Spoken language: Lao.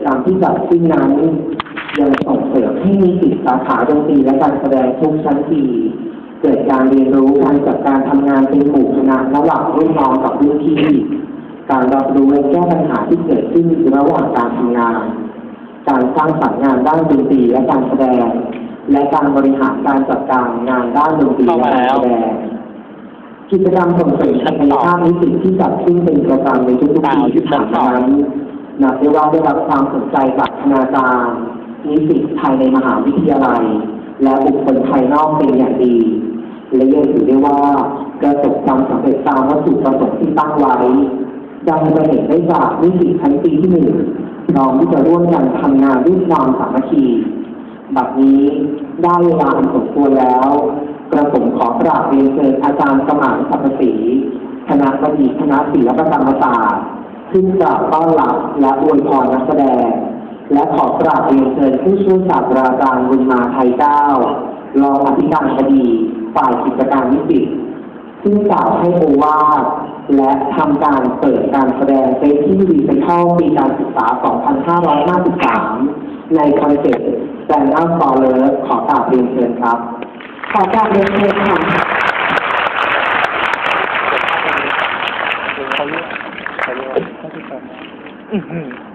ການທີ່ຈັດຂຶ້ນນັ້ນ ຍັງສົ່ງເສີມໃຫ້ນິສິດສາຂາດົນຕີ ແລະ ການສະແດງທຸກຊັ້ນປີ ເກີດການຮຽນຮູ້ການຈັດການທຳງານເປັນໝູ່ຄະນະລະຫວ່າງລຸ້ນນ້ອງກັບລຸ້ນພີ່, ການຮັບຮູ້ ແລະ ແກ້ບັນຫາທີ່ເກີດຂຶ້ນລະຫວ່າງການທຳງານ, ການສ້າງສັນງານດ້ານດົນຕີ ແລະ ການສະແດງ ແລະ ການບໍລິຫານການຈັດການງານດ້ານດົນຕີ ແລະ ການສະແດງ. ກິດຈະກຳສົ່ງເສີມສັກກະຍະພາບນິສິດທີ່ຈັດຂຶ້ນເປັນປະຈຳໃນທຸກໆປີທີ່ຜ່ານມານັ້ນ ນັບໄດ້ວ່າໄດ້ຮັບຄວາມສົນໃຈຈາກຄະນາຈານ, ນິສິດພາຍໃນມະຫາວິທະຍາໄລ ແລະ ບຸກຄົນພາຍນອກເປັນຢ່າງດີ ແລະ ຍັງຖືໄດ້ວ່າປະສົບຄວາມສຳເລັດຕາມວັດຖຸປະສົງທີ່ຕັ້ງໄວ້, ດັ່ງຈະເຫັນໄດ້ຈາກນິສິດຊັ້ນປີທີໜຶ່ງ ພ້ອມທີ່ຈະຮ່ວມກັນທຳງານດ້ວຍຄວາມສາມັກຄີ. ບັດນີ້ໄດ້ເວລາອັນສົມຄວນແລ້ວ, ກະຜົມຂໍກາບຮຽນເຊີນອາຈານສະໝານ ສັບພະສີ, ຄະນະບໍດີຄະນະສິລະປະກຳມະສາດ, ຂຶ້ນກ່າວຕ້ອນຮັບ ແລະ ອວຍພອນນັກສະແດງ ແລະ ຂໍກາບຮຽນເຊີນຜູ້ຊ່ວຍສາດສະດາຈານ ບຸນມາ ໄທກ້າວ, ຮອງອະທິການບໍດີ ຝ່າຍກິດຈະການນິສິດ, ຊຶ່ງກ່າວໃຫ້ໂອວາດ ແລະ ທຳການເປີດການສະແດງເວທີຣີໄຊເຄິນປີການສຶກສາ ສອງພັນຫ້າຮ້ອຍຫ້າສິບສາມ ໃນຄອນເຊັບ Stand Out for Love ຂໍກາບຮຽນເຊີນຄັບ. ຂໍກາບຮຽນເຊີນຄ່ະ.